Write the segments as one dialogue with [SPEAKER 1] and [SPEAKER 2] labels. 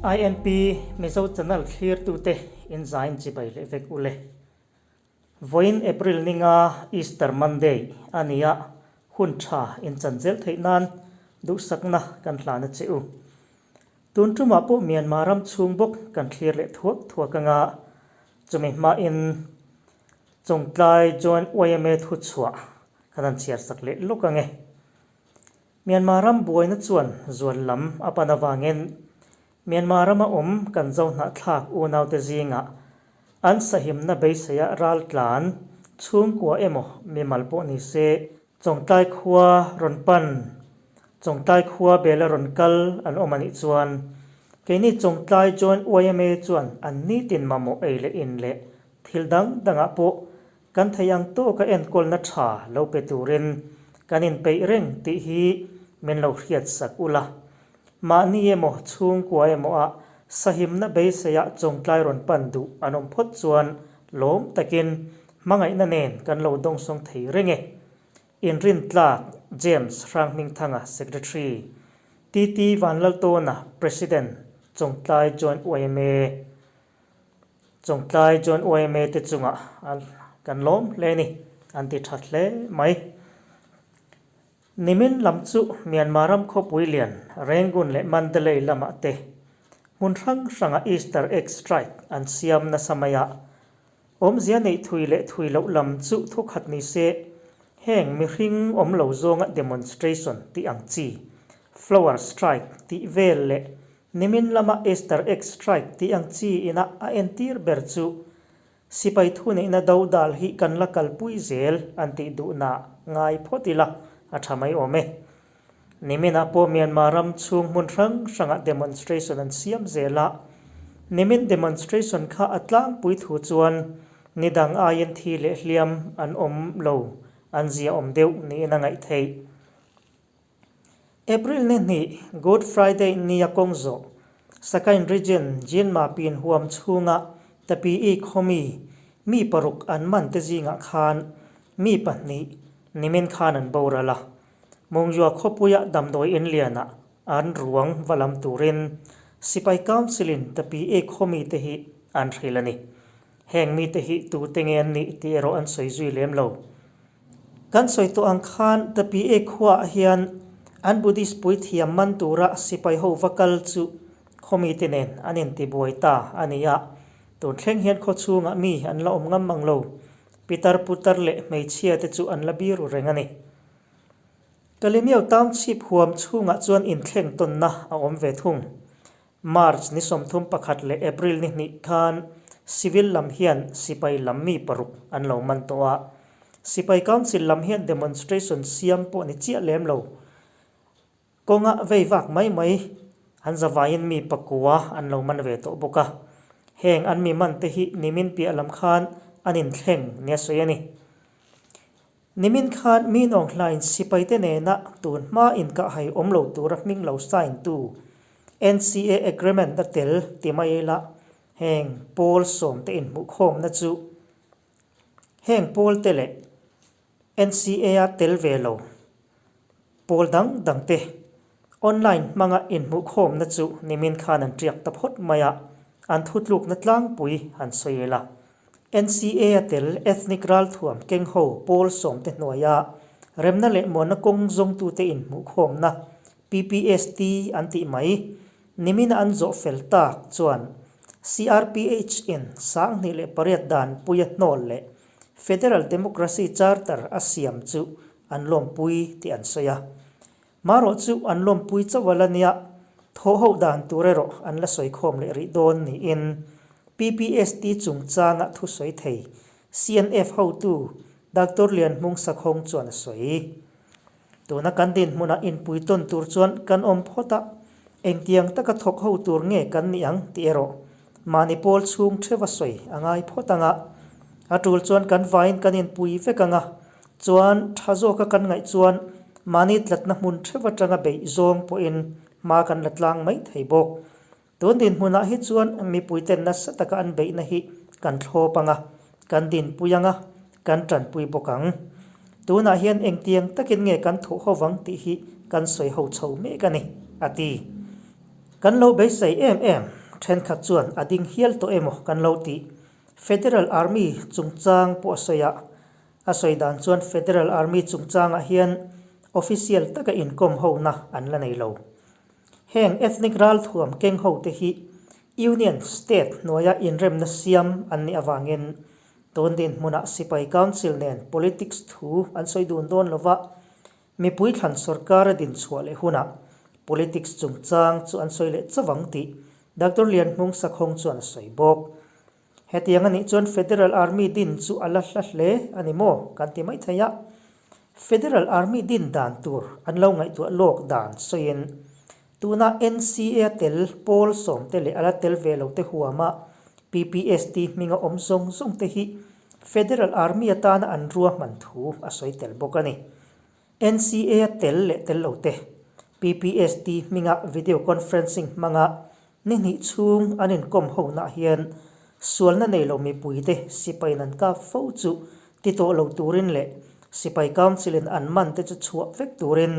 [SPEAKER 1] INP Mizo Channel thlirtute in zain chibai leh vek ule. Vawiin April ninga Easter Monday a ni a, hun tha in chan zel theih nan duhsakna kan hlan a che u. Tun tumah pawh Myanmar ram chhung bawk kan thlir leh thuak thuak anga chumi hmain Chawngtlai Joint yma thuchhuah kan han chhiar sak leh lawk ange. Myanmar ram buaina chuan zual lam a pan avangin Myanmar rama awm kan zo hnahthlak unaute zingah an sahimna beiseia raltlan chhungkua emaw mimal pawh ni se Chawngtlai khua rawn pan Chawngtlai khua bela rawn kal an awm a nih chuan keini Chawngtlai Joint yma chuan an nitin mamawh ei leh in leh thil dang dangah pawh Kan theih ang tawka enkawlna tha lo pe turin kan inpeih reng tih hi min lo hriat sak ula. Mahni emaw chhungkua emaw ah sahimna beiseiah chawngtlai rawn pan duh an awm phawt chuan lawm takin hmangaihna nen kan lo dawngsawng thei reng e. Inrintlak James Hrangmingthanga Secretary, TT Vanlaltawna President, Chawngtlai Joint yma. Chawngtlai chuan yma te chungah kan lawm hle a ni, an ti tha hle mai. Nimin lam chu Myanmar ram khawpui lian Rangoon leh Mandalay lamah te hmun hrang hrangah Easter egg strike an siam nasa mai a, awmzia neih thui leh thui loh lam chu thukhat ni se heng mihring awm lo zawnga demonstration tih ang chi flower strike tih vel leh Nimin lama Easter egg strike tih ang chi ina a entir ber chu sipai thuneihna do dal hi kan la kalpui zel an tih duhna ngai phawt ila a tha mai awm e. Niminah pawh Myanmar ram chhung hmun hrang hrangah demonstration an siam zel a, nimin demonstration kha a tlangpui thu chuan nidang aiin thi leh hliam an awm lo an ziaawm deuh niin a ngaih theih. April ni hnih, Good Friday nia kawng zawh, Sakain Region Jinma pin huam chhunga Tapi-i khawmi mi paruk an man te zingah khan mi pahnih nimin khan an boral a. Mungyua khawpuia damdawi in lianah an ruang va lam turin Sipai Council-in Tapi-i khawmi te hi an hrilh a ni. Heng mite hi tute nge an nih tih erawh an sawi zui lem lo. Kan sawi tawh ang khan Tapi E khuaah hian an Buddhist puithiam man tura sipai ho va kal chu khawmite nen an intibuai ta a ni a. Tun thleng hian khaw chhungah mi an la awm ngam mang lo. Pitar putar leh hmeichhia te chu an la biru reng a ni. Kalemyo Township huam chhungah chuan inthleng tawnna a awm ve thung. March ni 31 leh April ni hnih khan civil lam hian sipai lam mi paruk an lo man tawh a. Sipai Council lam hian demonstration siam pawh ni chiah lem lo. Kawnga vei vak mai mai an zavaiin mi pakua an lo man ve tawh bawk a. Heng an mi man te hi nimin piah lam khan an inthleng nia sawi a ni. Nimin khan mi nawng hlain sipaite nena tun hma inkahhai awm lo tura hming lo sign tu NCA agreement a tel ti mai ila heng pawl sawmte inhmuhkhawmna chu heng pawlte leh NCA a tel ve lo pawl dang dangte online hmanga inhmuhkhawmna chu nimin khan an tiak ta phawt mai a, an thutlukna tlangpui han sawi ila. NCA a tel ethnic ralthuam keng ho pawl sawmte hnuaia remna leh muanna kawng zawngtute inhmuhkhawmna PPST an tih mai nimina an zawh fel tak chuan CRPH in 2008 dan puia hnawl leh Federal Democracy Charter a siam chu an lawmpui tih an sawi a. Marawh chu an lawmpui chauh a la nia, thawh ho dan tur erawh an la sawi khawm leh rih dawn niin PPST chungchanga thusawi thei CNF hotu Doctor Lianhmung Sakhawng chuan a sawi. Tuna kan dinhmunah inpui tawn tur chuan kan awm phawt a, engtiang taka thawk ho tur nge kan nih ang tih erawh mahni pawl chhung theuha sawi a ngai phawt ang a, a tul chuan kan vaiin kan inpui vek ang a, Chuan tha zawka kan ngaih chuan mahni tlatna hmun theuh atanga beih zawng pawhin hma kan la tlang mai thei bawk. Tun dinhmunah hi chuan mipuiten nasa taka an beihna hi kan thlawp ang a, kan dinpui ang a, kan tanpui bawk ang. Tunah hian engtiang takin nge kan thuh ho vang tih hi kan sawi ho chho mek a ni, a ti. Kan lo beisei em em, thenkhat chuan a ding hial tawh emaw kan lo tih. Federal Army chungchang pawh a sawi a, a sawi dan chuan Federal Army chungchangah hian official taka inkawm hona an la nei lo. Heng ethnic ralthuam keng hote hi Union State hnuaia inremna siam an nih avangin tun dinhmunah Sipai Council nen politics thu an sawi dun dawn lova, Mipui thlan sorkar a din chhuah leh hunah politics chungchang chu an sawi leh chauh ang tih Doctor Lianhmung Sakhawng chuan a sawi bawk. Hetiang a nih chuan Federal Army din chu a la hla hle a ni maw kan ti mai thei a. Federal Army din dan tur an lo ngaihtuah lawk dan sawiin tuna NCA tel pawl sawmte leh a la tel ve lo te huama PPST hminga awm zawng zawng te hi Federal Army atana an ruahman thu a sawi tel bawk a ni. NCA a tel leh tel lo te, PPST hminga video conferencing hmanga ni hnih chhung an inkawm honaah hian sualna nei lo mipuite sipaiin an kap fo chu ti tawh lo turin leh sipai council in an man te chu chhuah vek turin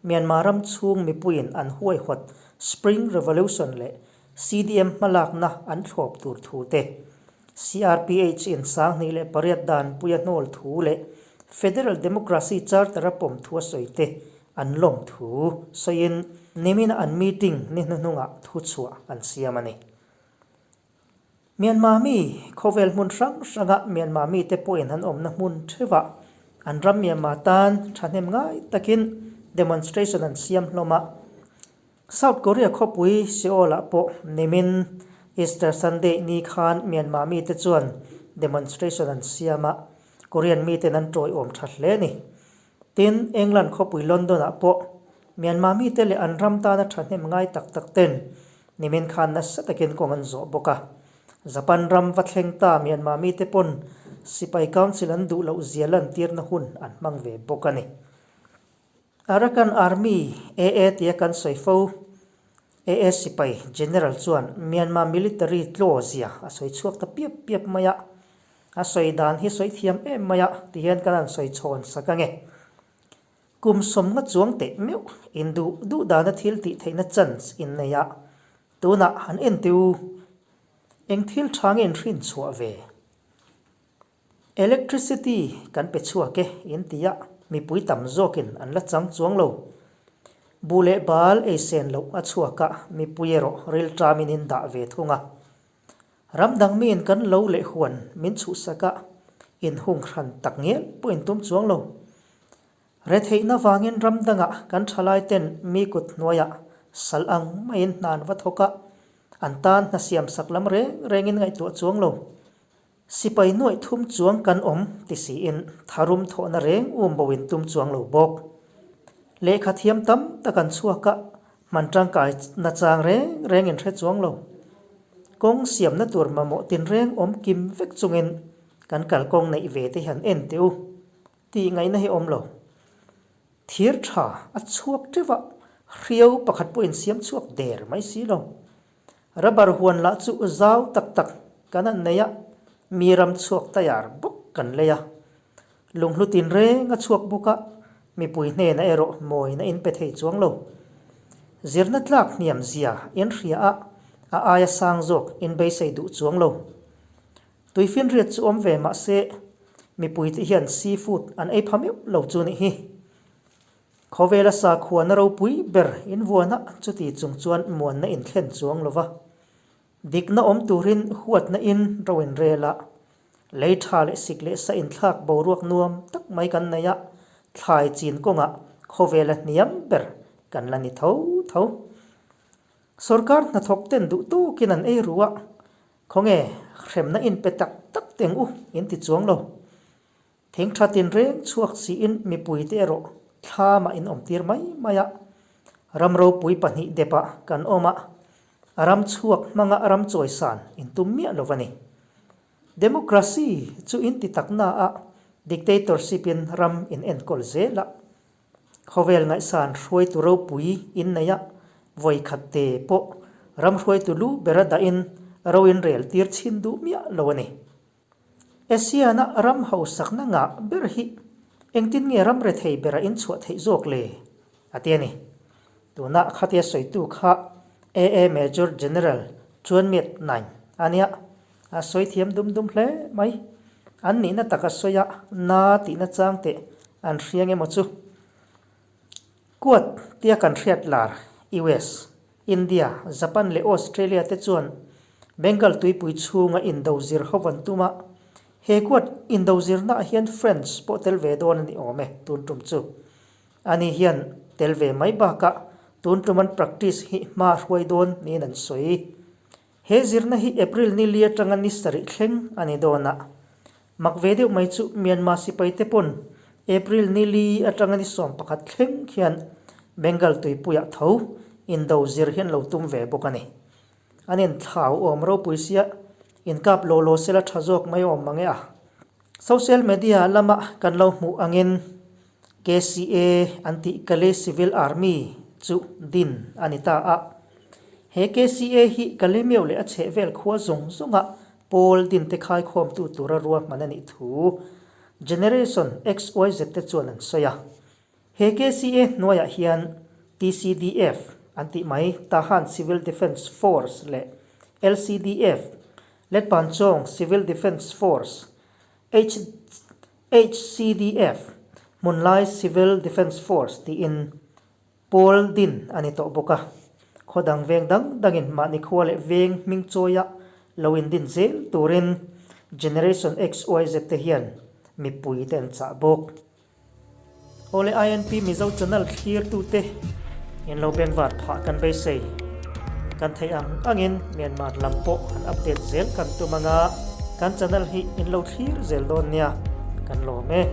[SPEAKER 1] Myanmar ram chhung mipuiin an huaihawt Spring Revolution leh CDM hmalakna an thlawp tur thu te CRPH in 2008 danpuia hnawl thu leh Federal Democracy Charter a pawm thu a sawi te an lawm thu sawiin nimina an meeting ni hnuhnungah thuchhuah an siam a ni. Myanmar mi khawvel hmun hrang hranga Myanmar mite pawhin an awmna hmun theuhah an ram Myanmar tan thahnem ngai takin demonstration an siam hlawm a. South Korea khawpui Seoul-ah pawh nimin Easter Sunday ni khan Myanmar mite chuan demonstration an siam a, Korean miten an tawiawm tha hle a ni. Tin, England khawpui London-ah pawh Myanmar mite leh an ram tana thahnem ngai tak tak ten nimin khan nasa takin kawng an zawh bawk a. Japan ram va thleng ta Myanmar mite pawn sipai council an duh loh zia lantirna hun an hmang ve bawk a ni. Arakan Army, AA, tia kan sawi fo. AA sipai General chuan Myanmar military tlaw zia a sawi chhuak ta piap piap mai a, a sawi dan hi sawi thiam em mai a ti hian kan han sawi chhawn sak ange. Kum sawmnga chuang teh meuh in duh duh dana thil tih theihna chance in nei a, tunah han en teh u. Eng thil tha nge in hrin chhuah ve? Electricity kan pe chhuak e in ti a, mipui tam zawkin an la chang chuang lo. Buh leh bal ei sen loh a chhuak a, mipui erawh rilṭamin in dah ve thung a. Ram dang miin kan lo leh huan min chhuhsak a, in hung hran tak ngial pawh in tum chuang lo. Retheihna vangin ram dangah kan ṭhalai ten mi kut hnuaiah sal ang maiin hna an va thawk a, an tan hna siamsak lam reng rengin ngaihtuah chuang lo. Sipai nuaih thum chuang kan awm ti siin tharum thawhna reng um bo in tum chuang lo bawk. Lehkha thiam tam tak an chhuak a, hman tangkai na chang reng reng in hre chuang lo. Kawng siamna tur mamawh tinreng awm kim vek chungin kan kalkawng neih ve te hian en teh u tih ngaihna hi awm lo. Thir tha a chhuak teuh a, hriau pakhat pawh in siam chhuak der mai si lo. Rubber huan lah chu zau tak tak kan han nei a, mi ram chhuak tayar bawk kan lei a. Lunghlu tinreng a chhuak bawk a, mipui hnenah erawh mawina in pe thei chuang lo. Zirna tlak hniam zia in hria a, a aia sang zawk in beisei duh chuang lo. Tuifinriat chu awm ve mah se, mipuite hian seafood an ei pha meuh lo chu nih hi. Khawvela sakhuana ropui ber invuana chuti chung chuan muanna inthlen chuang lova, dikna awm turin huatna in ro inrel a, lei tha leh sik leh sa inthlak boruak nuam tak mai kan nei a, thlai chin kawngah khawvela hniam ber kan la ni tho tho. Sorkar hnathawk ten duh tawkin an ei ru a, khawnge hremna inpe tak tak teng u inti chuang lo. Thing tha tinreng chhuak siin mipuite erawh thlamah in awmtir mai mai a, ram ropui pahnih depah kan awm a, a ram chhuak hmanga ram chawisan in tum miah lo a ni. Democracy chu in ti takna a, dictatorship in ram in enkawl zel a, khawvel ngaihsan hruaitu ropui in nei a, vawikhat te pawh ram hruaitu lu bera dahin ro in rel tir chhin duh miah lo a ni. Asiana ram hausakna ngah ber hi engtin nge ram rethei bera inchhuah theih zawk le? a ti a ni. Tuna khatia sawitu kha AA Major General Chuan Myat Naing a nia. A sawi thiam dum dum hle mai. An nihna tak a sawi a, na tihna chang teh an hria nge maw chu. Kuat tia kan hriat lar US, India, Japan leh Australia te chuan Bengal tuipui chhunga indo zir ho an tum a, he kuat indo zirnaah hian French pawh tel ve dawn a ni awm e tun tum chu. Ani hian tel ve mai bakah tun tum an practice hi hma hruai dawn niin an sawi. He zirna hi April ni li atanga ni sarih thleng a ni dawn a. Mak ve deuh mai chu Myanmar sipai te pawn April ni li atanga ni 11 thleng khian Bengal tuipuiah tho indo zir hi an lo tum ve bawk a ni. An inthlau awm ropui sia inkap law law sela tha zawk mai awm mange a. Social media lama kan lo hmuh angin KCA an tih Kalay Civil Army chu din a ni ta a. He KCA hi Kalay Myo leh a chhehvel khua zawng zawnga pawl din te khaikhawmtu tura ruahman a nih thu Generation XYZ te chuan an sawi a. He KCA hnuaiah hian TCDF an tih mai Tahan Civil Defence Force leh LCDF, Letpanchawng Civil Defence Force, HCDF, Hmunlai Civil Defence Force tiin pawl din a ni tawh bawk a. Khaw dang veng dang dangin mahni khua leh veng hming chawia lo indin zel turin Generation XYZ te hian mipui te an chah bawk. Awle INP Mizo channel thlirtute in lo bengvar phah kan beisei. Kan theih ang angin Myanmar lam pawh han update zel kan tum anga kan channel hi in lo thlir zel dawn nia kan lawm e.